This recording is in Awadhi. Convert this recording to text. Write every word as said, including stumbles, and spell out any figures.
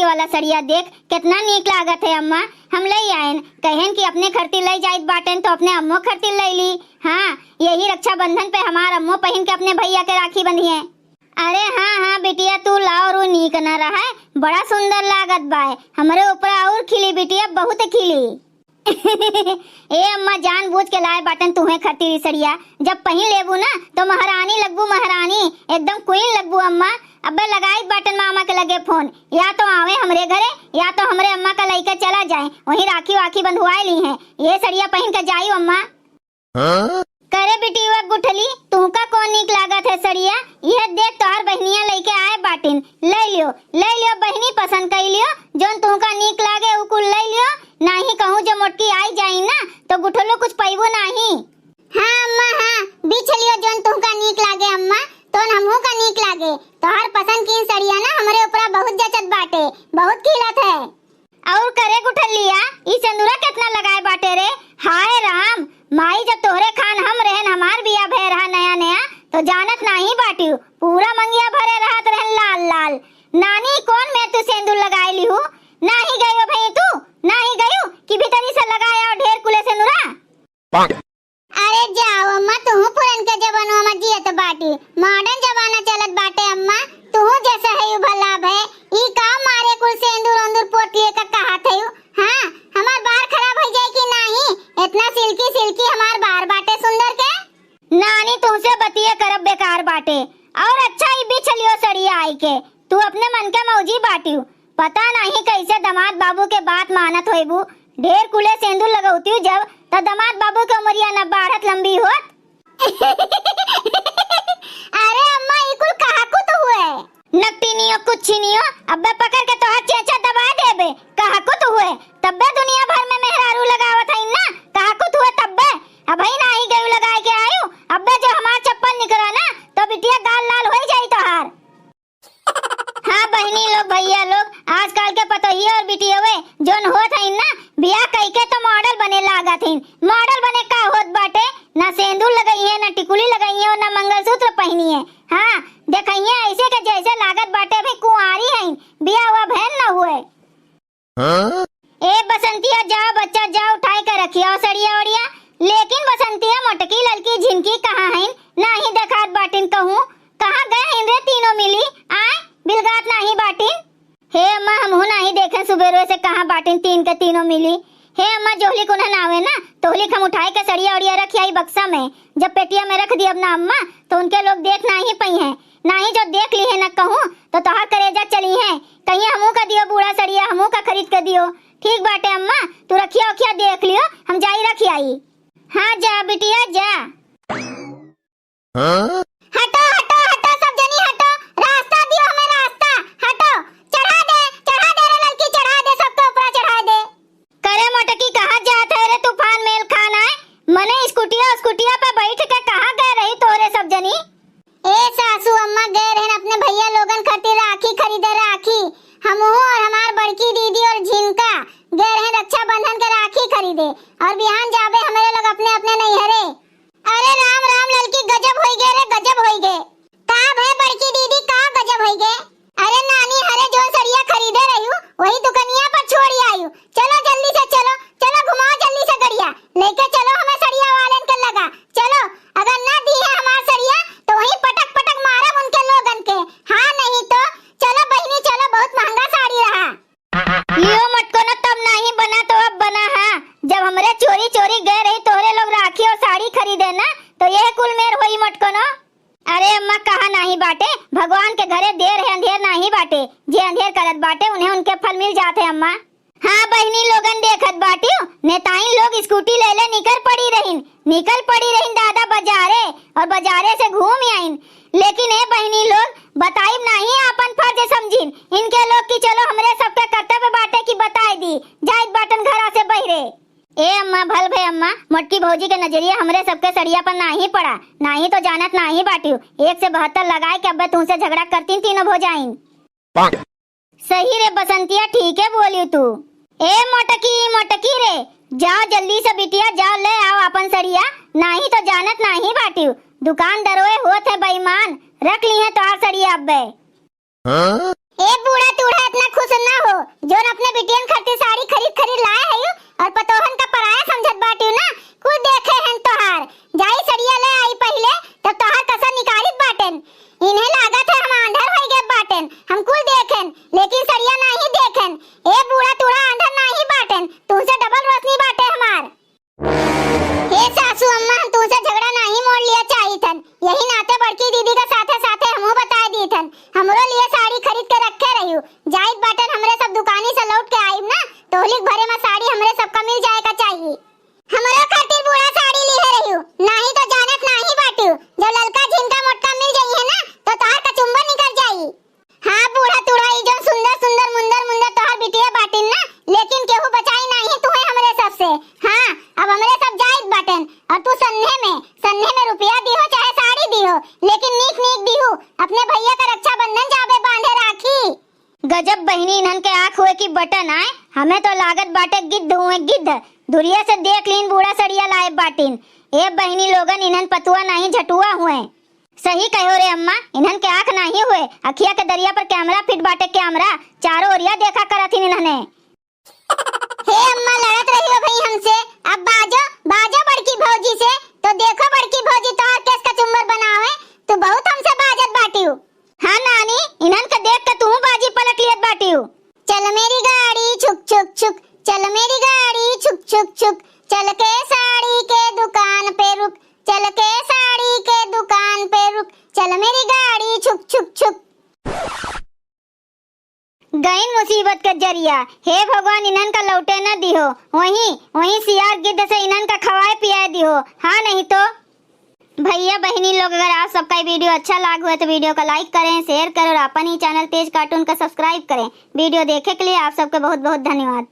वाला सड़िया देख, केतना नीक लागत है अम्मा। हम लइ आएन, कहेन कि अपने खरतिर लइ जाइत बाटेन तो अपने अम्मो खरतिर लइ ली। हाँ, यही रक्षाबंधन पे हमार अम्मो पहिन के अपने भइया के राखी बंधिहें। अरे हाँ, हाँ बिटिया, तू लाओ रू नीक न रहे, बड़ा सुंदर लागत बाय। हमरे ऊपर और खिली बिटिया, बहुत खिली। ए अम्मा, जानबूझ के लाए बाटन तुहे खरतिर ई सड़िया। जब पहिन लेबू ना तो महारानी लगबू, महारानी, एकदम queen लगबू अम्मा। अब्बे लगाइत बाटन मामा के लगे फोन, या तो आवे हमरे घरे या तो हमरे अम्मा का लइके चला जाए, वहीं राखी वाखी बंधवाए लीहें। ये सड़िया पहिन के जाई अम्मा। हाँ? करे बिटिया गुठली, तुहका कौन नीक लागत है सड़िया? यह देख तोहार बहिनिया लइके आए बाटिन, लइ लियो, लइ लियो बहिनी, पसंद कइ लियो, जौन तुहका नीक लागे उ कुल लइ लियो। नाही कहूँ जो मोटकी आई जाई ना तो गुठलो कुछ पइबो नाही। हाँ अम्मा हाँ, बिछ लियो जौन तुहका नीक लागे अम्मा, तौन हमहू का नीक लागे। तोहार पसंद की सड़िया ना हमरे ऊपरा बहुत जचत बाटे, बहुत खिलत है। और करे गुठलिया, ई सेंदुरा केतना लगाए बाटे रे? हाय राम, माई जब तोहरे खान हम रहेन, हमार बियाह भय रहा नया नया, तो जानत नाही बाटिउ, पूरा मंगिया भरे रहत रहेन लाल लाल। नानी, कौन में तू सेंदुर लगाए लिहू? नाही गयो भई तू, नाही गयो कि भीतरी से लगाए आओ ढेर कुले सेंदुरा। अरे जाओ अम्मा, तुहू पुरन के जमाना में जियत बाटी, modern जमाना चलत बाटे अम्मा, तुहू जैसा है यू भला भय। ई का मारे कुल सेंदूर ओंदूर पोत लिए का कहत है यू? हाँ, हमार बार खराब हो जाए कि नाही? इतना silky silky हमार बार बाटे सुंदर के। नानी, तुहसे बतिये करब बेकार बाटे। और अच्छा ई बिछ लियो सड़िया आई के, तू अपने मन के मौजी बाटियो। पता नाही कैसे दमाद बाबू के बात मानत होइबू। ढेर कुले सेंदूर लगौतियो जब, त दमाद बाबू के उमरिया न बाढ़त लंबी होत। अरे अम्मा, ई कुल कहा कुत हुए? नकटिनियो कुछिनियो, अब्बे पकड़ के तोहार चेचा दबा देबे। कहा कुत हुए? तब्बे दुनिया भर में मेहरारू लगावत हईन ना, कहा कुत हुए तब्बे। अबही नाही गयू लगाए के आयु, अब्बे जो हमार चप्पल निकरा ना, तो बिटिया गाल लाल होई जाई तोहार। हाँ बहिनी लोग, भइया लोग, आजकल के पतोहिया और बिटियवे जौन होत हईन ना, बियाह कइके तो model बने लागत हईन। Model बने का होत बाटे? ना सेंदूर लगइहे, ना टिकुली लगइहे और ना मंगलसूत्र पहिनिहे। हाँ, देखइहे ऐसे के जैसे लागत बाटे अभी कुंवारी हईन, बियाह हुआ भैन न हुए। हाँ? ए बसंतिया, जाओ बच्चा, जाओ उठाए के रखिया सड़िया ओड़िया। लेकिन बसंतिया, मोटकी ललकी झिनकी कहाँ हईन? नाही देखात बाटिन कहूँ। कहाँ गए हईन रे तीनों मिली? आए, बिलगात नाही बाटिन। हे अम्मा, हमहू नाही देखेन सुबेरे से कहाँ बाटिन तीन के तीनों मिली। हे अम्मा, जोहली कुन्हन आवे ना, तोहली हम उठाए के सड़िया ओड़िया रखी आई बक्सा में। जब पेटिया में रख दियब ना अम्मा, तो उनके लोग देख नाही पइहें। नाही जो देख लीहे ना कहूँ, तो तोहार करेजा चलिहे। कहिए हमहू का दियो बूढ़ा सड़िया, हमहू का खरीद के दियो। ठीक बाटे अम्मा, तू रखिया उखिया देख लियो, हम जाई रख आई। हाँ जा बिटिया जा। हाँ? हटो, हटो, हटो, सब जनी हटो, रास्ता दियो हमें रास्ता, हटो। चढ़ा दे, चढ़ा दे रे ललकी, चढ़ा दे, सबके ऊपरा चढ़ा दे। करे मोटकी, कहाँ जात है रे तूफान मेल खान आए? मने स्कूटिया, स्कूटिया पे बैठ के कहाँ गए रही तोरे सब जनी? ए सासू अम्मा, गए रहन अपने भइया लोगन खातिर राखी खरीदे, राखी। हमहू और हमार बड़की दीदी और झिनका गए रहन रक्षाबंधन के राखी खरीदे, और बिहान जाबे हमरे लोग अपने अपने नैहरे। अरे राम राम ललकी, गजब होई गे रे, गजब होई गे। का भय बड़की दीदी, का गजब होई गे? अरे नानी, हरे जौन सड़िया खरीदे रहिउ, वही दुकनिया पर छोड़ी आइउ। चलो जल्दी से, चलो, चलो घुमाओ जल्दी से गड़िया, लेके चलो हमें सड़िया वालन के लगा। चलो, अगर ना दिहे हमार सड़िया, तो वहीं पटक पटक मारब उनके लोगन के। हाँ, नहीं तो। चलो बहिनी, चलो, बहुत महंगा साड़ी रहा। लियो मटकोनो, तब नाही बना तो अब बना है। जब हमरे चोरी चोरी गए रही तोहरे लोग राखी और साड़ी खरीदे ना, तो यह कुल मेर होई मटकोनो। अरे अम्मा, कहा नाही बाटे, भगवान के घरे देर है अंधेर नाही बाटे। जे अंधेर करत बाटे उन्हें उनके फल मिल जात है अम्मा। हाँ बहिनी लोगन, देखत बाटियो, नेताइन लोग स्कूटी ले ले निकर पड़ी रहिन, निकल पड़ी रहिन दादा बाजारे, और बाजारे से घूम आइन। लेकिन ए बहिनी लोग, बताइब नाही आपन फर्ज समझिन इनके लोग कि चलो हमरे सबके कर्तव्य बाटे कि बताए दी, जाइत बाटन घरा से बहिरे। ए अम्मा, भल भे अम्मा, मोटकी भौजी के नजरिया हमरे सबके सड़िया पर नाही पड़ा, नाही तो जानत नाही बाटियो, एक से बहत्तर लगाए के अब्बे तुमसे झगड़ा करतीन तीनों भौजाइन। सही रे बसंतिया, ठीके बोली तू। ए मोटकी, मोटकी रे, जाओ जल्दी से बिटिया, जाओ ले आओ अपन सड़िया, नाही तो जानत नाही बाटियो, दुकान दरोए होत है बेईमान, रख ली है तोहार सड़िया अब्बे। हाँ? ए बूढ़ा तूढ़ा इतना खुश ना हो, हम कुल देखेन, लेकिन सड़िया नाहीं देखेन। ए बूढ़ा तूड़ा आंधर नाहीं बाटेन, तुहसे डबल रोशनी बाटे हमार। हे सासू अम्मा, हम तुहसे झगड़ा नाहीं मोड़ लिया चाहित हन, यही नाते बड़की दीदी का साथे साथे हमहू बताए दीत हन। हमरो लिए साड़ी खरीद के रखे रहियो, जाइत बाटेन हमरे सब दुकानी से लौट के आइब ना, तोहलिक भरे में साड़ी हमरे सबका मिल जाए का चाहिए। हमरो खातिर बूढ़ा साड़ी लिहे रहियो, नाहीं तो जानत नाहीं बाटियो, जब ललका झिनका मोटका मिल जइहे ना, तो तोहार कचुम्बर निकल जाई। हाँ बूढ़ा तुड़ा, ई जौन सुंदर सुंदर मुंदर मुंदर तोहार बिटिया बाटिन ना, लेकिन केहू बचाई नाहीं तुहे हमरे सबसे। हाँ, अब हमरे सब जाइत बाटेन, और तू सन्ने में, सन्ने में रुपया दिहो चाहे साड़ी दिहो, लेकिन नीक नीक दिहू, अपने भैया का रक्षाबंधन जाबे बांधे राखी। गजब बहिनी, इन्हन के आँख हुए कि बटन आए, हमें तो लागत बाटे गिद्ध हुए गिद्ध। दुरिया से देख लीन बूढ़ा सड़िया लाए बाटिन। ए बहिनी लोगन, इन्हन पतुआ नाहीं झटुआ हुए। सही कहो रे अम्मा, इन्हन के आँख नाहीं हुए, अखिया के दरिया पर कैमरा फिट बाटे कैमरा, चारों ओरिया देखा करत हिन इन्हने। हे अम्मा, लड़त रहियो भाई हमसे, अब बाजो, बाजो बड़की भौजी से, तो देखो बड़की भौजी तोहार केस कचुम्बर बनावे, तू बहुत हमसे बाजत बाटियो। हाँ नानी, इन्हन के देख के तू बाजी पलट लियत बाटियो। चल मेरी गाड़ी छुक छुक छुक, चल मेरी गाड़ी छुक छुक छुक, चल के साड़ी के दुकान पे रुक, चल के साड़ी के दुकान पे रुक, चल मेरी गाड़ी छुक छुक छुक। गइन मुसीबत के जरिया, हे भगवान, इन्हन का लौटे न दिहो। वहीं, वहीं सियार गिद्ध से इन्हन का खवाए पियाए दिहो, हाँ नहीं तो। भैया बहिनी लोग, अगर आप सबका ये video अच्छा लाग हुए तो video का like करें, share करें और अपन ही channel तेज cartoon का subscribe करें। Video देखे के लिए आप सबके बहुत बहुत धन्यवाद।